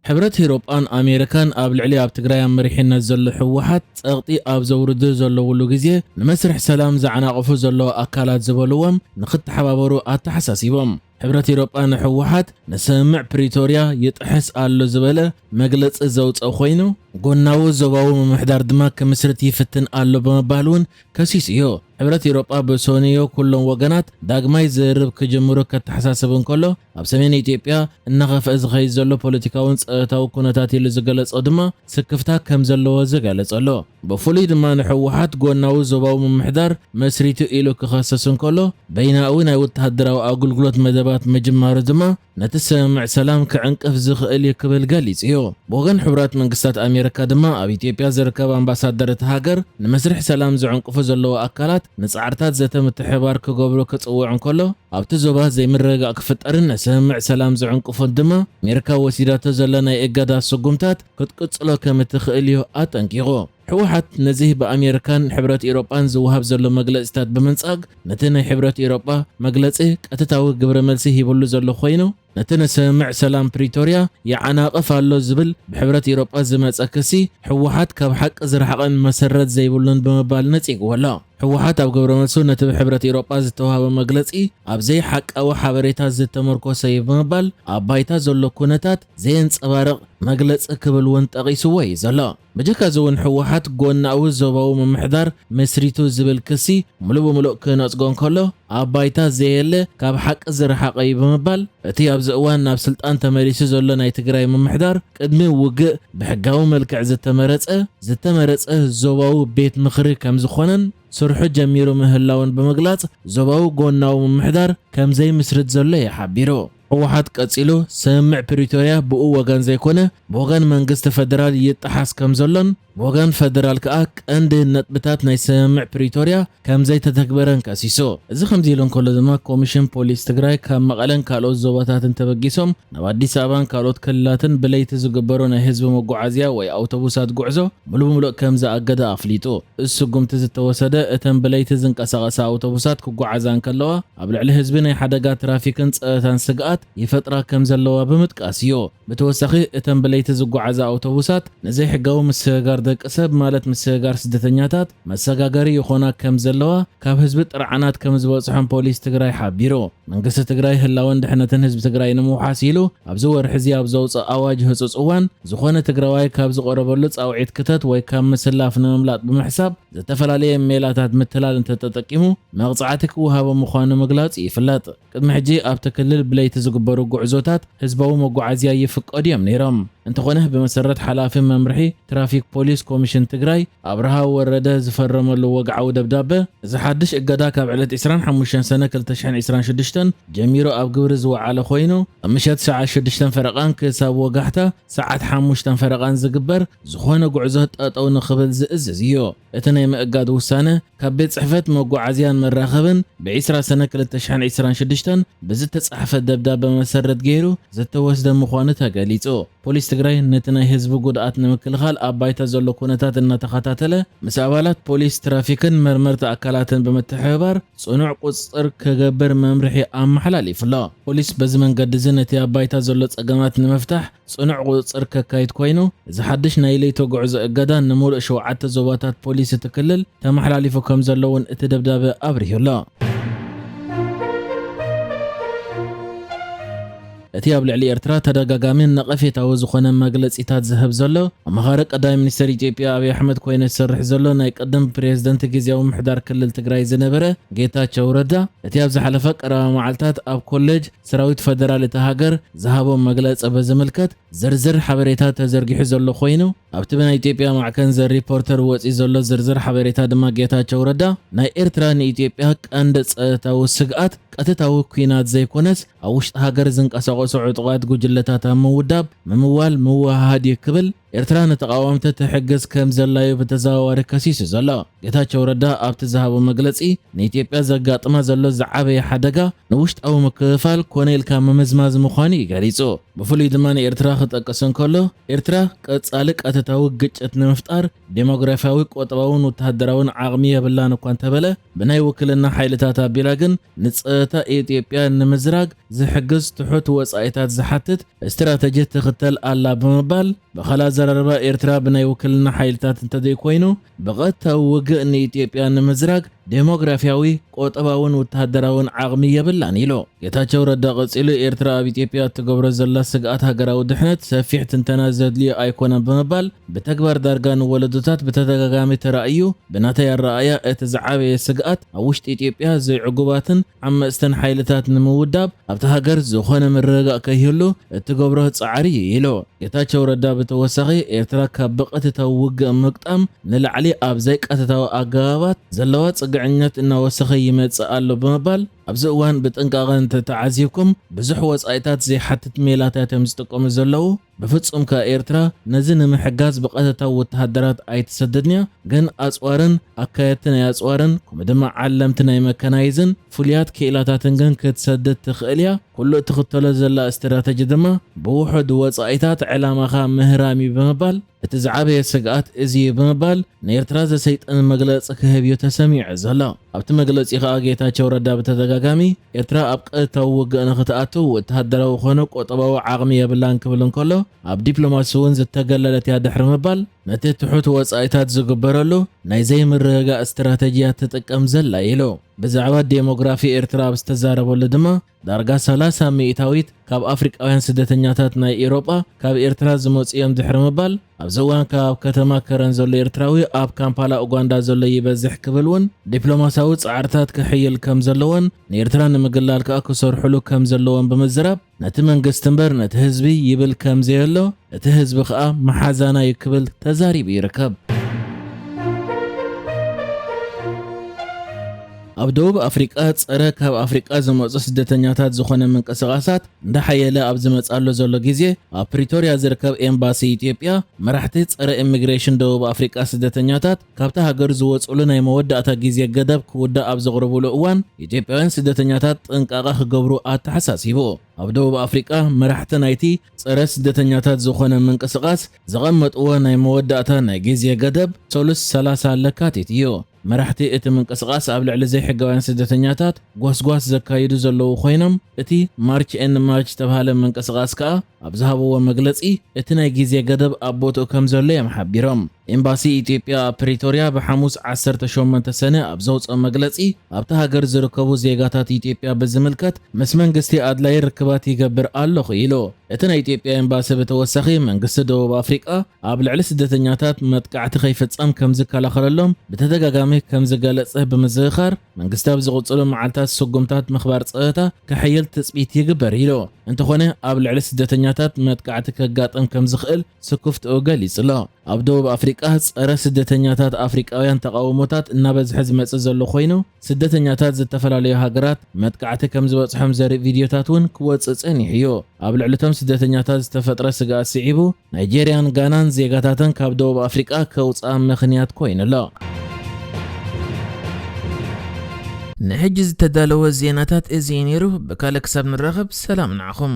ሕብረት ኤውሮጳን ኣሜሪካን ኣብ ልዕሊ ኣብ ትግራይ ኣብ መሪሕነት ዘሎ ህወሓት ጸቕጢ ኣብ ዘውርዱ ዘለውሉ ግዜ፣ ንመስርሕ ሰላም ዘዓናቕፉ ዘለዉ ኣካላት ዝበልዎም ንኽተሓባበሩ ኣተሓሳሲቦም። ሕብረት ኤውሮጳ ንህወሓት ንስምምዕ ፕሪቶርያ ይጥሕስ ኣሎ ዝበለ መግለጺ ዘውፀ ኮይኑ፣ ጎናዊ ዞባዊ ምምሕዳር ድማ ክምስርት ይፍትን ኣሎ ብምባል እውን ከሲሱ እዩ። ሕብረት ኤውሮጳ ብሶንዮ ኩሎም ወገናት ዳግማይ ዝርርብ ክጅምሩ ከተሓሳስብ እንከሎ፣ ኣብ ሰሜን ኢትዮጵያ እናኸፍአ ዝኸይድ ዘሎ ፖለቲካውን ጸጥታዊ ኩነታት ኢሉ ዝገለጾ ድማ ስክፍታ ከም ዘለዎ ዝገለጸ ኣሎ። ብፍሉይ ድማ ንህወሓት ጎናዊ ዞባዊ ምምሕዳር መስሪቱ ኢሉ ክኸሰስ እንከሎ፣ በይናዊ ናይ ወተሃደራዊ ኣገልግሎት መደባት ምጅማሩ ድማ ነቲ ስምምዕ ሰላም ክዕንቅፍ ዝኽእል እዩ ክብል ገሊጹ እዩ። ብወገን ሕቡራት መንግስታት ኣሜሪካ ድማ ኣብ ኢትዮጵያ ዝርከብ ኣምባሳደር እቲ ሃገር ንመስርሕ ሰላም ዝዕንቅፉ ዘለዉ ኣካላት ንጻዕርታት ዘተ ምትሕብባር ክገብሩ ክጽውዕ እንከሎ፣ ኣብቲ ዞባ ዘይምርግጋእ ክፍጠርን ንስምምዕ ሰላም ዝዕንቅፉን ድማ ኣሜሪካ ወሲዳቶ ዘላ ናይ እገዳ ስጉምታት ክትቅጽሎ ከም እትኽእል እዩ ኣጠንቂቑ። ህወሓት ነዚ ብኣሜሪካን ሕብረት ኤውሮጳን ዝወሃብ ዘሎ መግለጺታት ብምንጻግ፣ ነቲ ናይ ሕብረት ኤውሮጳ መግለጺ ቀጥታዊ ግብረ መልሲ ሂብሉ ዘሎ ኮይኑ፣ ነቲ ንስምምዕ ሰላም ፕሪቶርያ ይዓናቕፍ ኣሎ ዝብል ብሕብረት ኤውሮጳ ዝመጸ ክሲ፣ ህወሓት ካብ ሓቂ ዝረሓቐን መሰረት ዘይብሉን ብምባል ነጺግዎ ኣሎ። ህወሓት ኣብ ግብረ መልሱ ነቲ ብሕብረት ኤውሮጳ ዝተዋህበ መግለጺ ኣብ ዘይሓቃዊ ሓበሬታ ዝተመርኮሰ እዩ ብምባል፣ ኣብ ባይታ ዘሎ ኩነታት ዘየንጸባርቕ መግለጺ ክብል እውን ጠቒስዎ እዩ ዘሎ። ብጀካ እዚ እውን ህወሓት ጎናዊ ዞባዊ ምምሕዳር መስሪቱ ዝብል ክሲ ሙሉእ ብምሉእ ክነጽጎ እንከሎ፣ ኣብ ባይታ ዘየለ ካብ ሓቂ ዝረሓቐ እዩ ብምባል፣ እቲ ኣብዚ እዋን ናብ ስልጣን ተመሊሱ ዘሎ ናይ ትግራይ ምምሕዳር ቅድሚ ውግእ ብሕጋዊ መልክዕ ዝተመረጸ፣ ዝተመረጸ ዞባዊ ቤት ምኽሪ ከም ዝኾነን ስርሑ ጀሚሩ ምህላውን ብምግላጽ፣ ዞባዊ ጎናዊ ምምሕዳር ከም ዘይምስርት ዘሎ እዩ ሓቢሩ። ህወሓት ቀጺሉ፣ ስምምዕ ፕሪቶርያ ብኡ ወገን ዘይኮነ፣ ብወገን መንግስቲ ፈደራል ይጠሓስ ከም ዘሎን፣ ብወገን ፈደራል ከኣ ቀንዲ ነጥብታት ናይ ስምምዕ ፕሪቶርያ ከም ዘይተተግበረን ከሲሱ። እዚ ከምዚ ኢሉ እንከሎ ድማ፣ ኮሚሽን ፖሊስ ትግራይ ካብ መቐለን ካልኦት ዞባታትን ተበጊሶም ናብ ኣዲስ ኣበባን ካልኦት ክልላትን ብለይቲ ዝግበሩ ናይ ህዝቢ መጓዓዝያ ወይ ኣውቶቡሳት ጉዕዞ ሙሉ ብምሉእ ከም ዝኣገደ ኣፍሊጡ። እዚ ስጉምቲ ዝተወሰደ፣ እተን ብለይቲ ዝንቀሳቐሳ ኣውቶቡሳት ክጓዓዛ እንከለዋ፣ ኣብ ልዕሊ ህዝቢ ናይ ሓደጋ ትራፊክን ጸጥታን ስግኣት ይፈጥራ ከም ዘለዋ ብምጥቃስ እዩ። ብተወሳኺ፣ እተን ብለይቲ ዝጓዓዛ ኣውቶቡሳት ንዘይሕጋዊ ምስግጋር ደቂ ሰብ፣ ማለት ምስግጋር ስደተኛታት፣ መሰጋገሪ ይኾና ከም ዘለዋ፣ ካብ ህዝቢ ጥርዓናት ከም ዝበጽሖም ፖሊስ ትግራይ ሓቢሩ። መንግስቲ ትግራይ ህላወን ድሕነትን ህዝቢ ትግራይ ንምውሓስ ኢሉ፣ ኣብዚ ወርሒ እዚ ኣብ ዘውፅእ ኣዋጅ ህፁፅ እዋን፣ ዝኾነ ትግራዋይ ካብ ዝቐረበሉ ጻውዒት ክተት ወይ ካብ ምስላፍ ንምምላጥ ብምሕሳብ፣ ዝተፈላለየ ሜላታት ምትላል እንተተጠቂሙ፣ መቕጻዕቲ ክወሃቦ ምዃኑ ምግላጹ ይፍለጥ። ቅድሚ ሕጂ ኣብቲ ክልል ብለይቲ ዝግበሩ ጉዕዞታት ህዝባዊ መጓዓዝያ ይፍቀዱ እዮም ነይሮም። እንተኾነ፣ ብመሰረት ሓላፊ መምርሒ ትራፊክ ፖሊስ ኮሚሽን ትግራይ ኣብርሃ ወረደ ዝፈረመሉ ወግዓዊ ደብዳበ፣ እዚ ሓድሽ እገዳ ካብ ዕለት ዕስራን ሓሙሽተን ሰነ ክልተ ሽሕን ዕስራን ሽዱሽተን ጀሚሩ ኣብ ግብሪ ዝወዓለ ኮይኑ፣ ኣብ ምሸት ሰዓት ሽዱሽተን ፈረቓን ክሳብ ወጋሕታ ሰዓት ሓሙሽተን ፈረቓን ዝግበር ዝኾነ ጉዕዞ ጠጠው ንኽብል ዝእዝዝ እዩ። እቲ ናይ ምእጋድ ውሳነ፣ ካብ ቤት ጽሕፈት መጓዓዝያን መራኸብን ብ ዕስራ ሰነ ክልተ ሽሕን ዕስራን ሽዱሽተን ብዝተጻሕፈ ደብዳበ መሰረት ገይሩ ዝተወስደ ምዃኑ ተገሊጹ። ፖሊስ ትግራይ ነቲ ናይ ህዝቢ ጉድኣት ንምክልኻል ኣብ ባይታ ዘሎ ኩነታት እናተኸታተለ፣ ምስ ኣባላት ፖሊስ ትራፊክን መርመርቲ ኣካላትን ብምትሕብባር ጽኑዕ ቁጽጽር ክገብር መምርሒ ኣመሓላሊፉ ኣሎ። ፖሊስ በዚ መንገዲ እዚ ነቲ ኣብ ባይታ ዘሎ ጸገማት ንምፍታሕ ጽኑዕ ቁጽጽር ከካይድ ኮይኑ፣ እዚ ሓድሽ ናይ ለይቶ ጉዕዞ እገዳ ንምሉእ ሸውዓተ ዞባታት ፖሊስ እቲ ክልል ተመሓላሊፉ ከም ዘሎ እውን እቲ ደብዳበ ኣብሪሁ ኣሎ። እቲ ኣብ ልዕሊ ኤርትራ ተደጋጋሚን ነቐፌታዊ ዝኾነ መግለጺታት ዝህብ ዘሎ ኣማኻሪ ቀዳማይ ሚኒስትር ኢትዮጵያ ኣብይ ኣሕመድ ኮይኑ ዝሰርሕ ዘሎ ናይ ቅድም ፕሬዝደንት ግዝያዊ ምምሕዳር ክልል ትግራይ ዝነበረ ጌታቸው ረዳ፣ እቲ ኣብ ዝሓለፈ ቀረባ መዓልታት ኣብ ኮሌጅ ሰራዊት ፈደራል እታ ሃገር ዝሃቦ መግለጺ በዝምልከት ዝርዝር ሓበሬታ ተዘርጊሑ ዘሎ ኮይኑ፣ ኣብቲ ብናይ ኢትዮጵያ ማዕከን ዘ ሪፖርተር ወጺኡ ዘሎ ዝርዝር ሓበሬታ ድማ፣ ጌታቸው ረዳ፣ ናይ ኤርትራ ንኢትዮጵያ ቀንዲ ጸጥታዊ ስግኣት ቀጥታዊ ኲናት ዘይኮነስ፣ ኣብ ውሽጢ ሃገር ዝንቀሳቐሱ ዕጡቓት ጉጅለታት ኣብ ምውዳብ፣ ምምዋል፣ ምውሃሃድ እዩ ክብል፣ ኤርትራ ንተቓወምቲ ትሕግዝ ከም ዘላ እዩ ብተዘዋዋሪ ከሲሱ ዘሎ። ጌታቸው ረዳ ኣብቲ ዝሃቦ መግለጺ፣ ንኢትዮጵያ ዘጋጥማ ዘሎ ዝዓበየ ሓደጋ ንውሽጣዊ ምክፍፋል ኮነ ኢልካ ምምዝማዝ ምዃኑ እዩ ገሊጹ። ብፍሉይ ድማ ንኤርትራ ክጠቅስ እንከሎ፣ ኤርትራ ቀጻሊ ቀጥታዊ ግጭት ንምፍጣር ዴሞግራፍያዊ፣ ቁጠባውን ወተሃደራውን ዓቕሚ የብላን እኳ እንተበለ፣ ብናይ ውክልና ሓይልታት ኣቢላ ግን ንጸጥታ ኢትዮጵያ ንምዝራግ ዝሕግዝ ትሑት ወጻ ወጻኢታት ዝሓትት ስትራተጂ ትኽተል ኣላ ብምባል፣ ብኻልእ ኣዘራርባ ኤርትራ ብናይ ውክልና ሓይልታት እንተዘይኮይኑ ብቐጥታዊ ውግእ ንኢትዮጵያ ንምዝራግ ዴሞግራፊያዊ፣ ቁጠባውን ወተሃደራውን ዓቕሚ የብላን ኢሉ። ጌታቸው ረዳ ቀጺሉ፣ ኤርትራ ኣብ ኢትዮጵያ እትገብሮ ዘላ ስግኣት ሃገራዊ ድሕነት ሰፊሕ ትንተና ዘድልዮ ኣይኮነን ብምባል፣ ብተግባር ዳርጋ ንወለዶታት ብተደጋጋሚ ተራእዩ፣ ብናተይ ኣረኣእያ እቲ ዝዓበየ ስግኣት ኣብ ውሽጢ ኢትዮጵያ ዘይዕጉባትን ዓመጽትን ሓይልታት ንምውዳብ ኣብታ ሃገር ዝኾነ ምርግጋእ ከይህሉ እትገብሮ ጻዕሪ እዩ ኢሉ። ጌታቸው ረዳ ብተወሳኺ፣ ኤርትራ ካብ ብቐጥታዊ ውግእ ምግጣም ንላዕሊ ኣብ ዘይቀጥታዊ ኣገባባት ዘለዋ ጽግዕነት እናወሰኸ ይመጽእ ኣሎ ብምባል፣ ኣብዚ እዋን ብጥንቃቐ እንተተዓዚብኩም ብዙሕ ወጻኢታት ዘይሓትት ሜላታት እዮም ዝጥቀሙ ዘለዉ። ብፍጹም ከኣ ኤርትራ ነዚ ንምሕጋዝ ብቐጥታ ወተሃደራት ኣይትሰድድን እያ፣ ግን ኣጽዋርን ኣካየድቲ ናይ ኣጽዋርን ከምኡ ድማ ዓለምቲ ናይ መካናይዝን ፍሉያት ክኢላታትን ግን ክትሰድድ ትኽእል እያ። ኩሉ እትኽተሎ ዘላ ስትራተጂ ድማ ብውሑድ ወጻኢታት ዕላማኻ ምህራም እዩ ብምባል፣ እቲ ዝዓበየ ስግኣት እዚ እዩ ብምባል ንኤርትራ ዘሰይጥን መግለጺ ክህብ እዩ ተሰሚዑ ዘሎ። ኣብቲ መግለጺ ከኣ ጌታቸው ረዳ ብተደጋጋሚ ኤርትራ ኣብ ቀጥታዊ ውግእ ንኽትኣቱ ወተሃደራዊ ኮነ ቁጠባዊ ዓቕሚ የብላን ክብል እንከሎ፣ ኣብ ዲፕሎማሲ እውን ዝተገለለት እያ ድሕሪ ምባል፣ ነቲ ትሑት ወጻኢታት ዝግበረሉ ናይ ዘይምርግጋእ ስትራተጂያ ትጥቀም ዘላ ኢሉ። ብዛዕባ ዴሞግራፊ ኤርትራ ኣብ ዝተዛረበሉ ድማ፣ ዳርጋ ሰላሳ ሚእታዊት ካብ ኣፍሪቃውያን ስደተኛታት ናይ ኤውሮጳ ካብ ኤርትራ ዝመጹ እዮም ድሕሪ ምባል፣ ኣብዚ እዋን ካብ ከተማ ከረን ዘሎ ኤርትራዊ ኣብ ካምፓላ ኡጋንዳ ዘሎ ይበዝሕ ክብል እውን ዲፕሎማሲያዊ ጻዕርታት ክሕይል ከም ዘለዎን ንኤርትራ ንምግላል ከኣ ክሰርሕሉ ከም ዘለዎም ብምዝራብ፣ ነቲ መንግስቲ እምበር ነቲ ህዝቢ ይብል ከም ዘየሎ፣ እቲ ህዝቢ ከኣ መሓዛና እዩ ክብል ተዛሪቡ ይርከብ። ኣብ ደቡብ ኣፍሪቃ ጸረ ካብ ኣፍሪቃ ዝመጹ ስደተኛታት ዝኾነ ምንቅስቓሳት እንዳሓየለ ኣብ ዝመጻሉ ዘሎ ግዜ፣ ኣብ ፕሪቶርያ ዝርከብ ኤምባሲ ኢትዮጵያ፣ መራሕቲ ጸረ ኢሚግሬሽን ደቡብ ኣፍሪቃ ስደተኛታት ካብታ ሃገር ዝወጽሉ ናይ መወዳእታ ግዜ ገደብ ክውዳእ ኣብ ዘቕርብሉ እዋን፣ ኢትዮጵያውያን ስደተኛታት ጥንቃቐ ክገብሩ ኣተሓሳሲቡ። ኣብ ደቡብ ኣፍሪቃ መራሕቲ ናይቲ ጸረ ስደተኛታት ዝኾነ ምንቅስቓስ ዘቐመጥዎ ናይ መወዳእታ ናይ ግዜ ገደብ ሰሉስ ሰላሳ ለካቲት እዩ። መራሕቲ እቲ ምንቅስቓስ ኣብ ልዕሊ ዘይሕጋውያን ስደተኛታት ጓስጓስ ዘካይዱ ዘለዉ ኮይኖም፣ እቲ ማርች ኤንድ ማርች ዝተባህለ ምንቅስቓስ ከኣ ኣብ ዝሃብዎ መግለጺ፣ እቲ ናይ ግዜ ገደብ ኣብ ቦትኡ ከም ዘሎ እዮም ሓቢሮም። ኤምባሲ ኢትዮጵያ ኣብ ፕሪቶርያ ብሓሙስ ዓሰርተ ሸሞንተ ሰነ ኣብ ዘውፅኦ መግለፂ፣ ኣብታ ሃገር ዝርከቡ ዜጋታት ኢትዮጵያ ብዝምልከት ምስ መንግስቲ ኣድላይ ርክባት ይገብር ኣለኹ ኢሉ። እቲ ናይ ኢትዮጵያ ኤምባሲ ብተወሳኺ፣ መንግስቲ ደቡብ ኣፍሪቃ ኣብ ልዕሊ ስደተኛታት መጥቃዕቲ ከይፍጸም ከም ዝከላኸለሎም ብተደጋጋሚ ከም ዝገለጸ ብምዝኽኻር፣ መንግስቲ ኣብ ዝቕጽሉ መዓልታት ስጉምታት ምኽባር ጸጥታ ከሐይል ትጽቢት ይግበር ኢሉ። እንተኾነ፣ ኣብ ልዕሊ ስደተኛታት መጥቃዕቲ ከጋጥም ከም ዝኽእል ስክፍትኡ ገሊጹ ኣሎ። ኣብ ደቡብ ኣፍሪቃ፣ ጸረ ስደተኛታት ኣፍሪቃውያን ተቓውሞታት እናበዝሐ ዝመጽእ ዘሎ ኮይኑ፣ ስደተኛታት ዝተፈላለዩ ሃገራት መጥቃዕቲ ከም ዝበጽሖም ዘርኢ ቪድዮታት እውን ክወጽእ ጸኒሑ እዩ። ኣብ ልዕሊ እቶም ስደተኛታት ዝተፈጥረ ስግኣት ስዒቡ፣ ናይጄርያን ጋናን ዜጋታተን ካብ ደቡብ ኣፍሪቃ ከውጽኣ ምኽንያት ኮይኑ ኣሎ። ንሕጂ ዝተዳለወ ዜናታት እዚ እዩ ነይሩ። ብካልእ ክሳብ ንራኸብ፣ ሰላም ንዓኹም።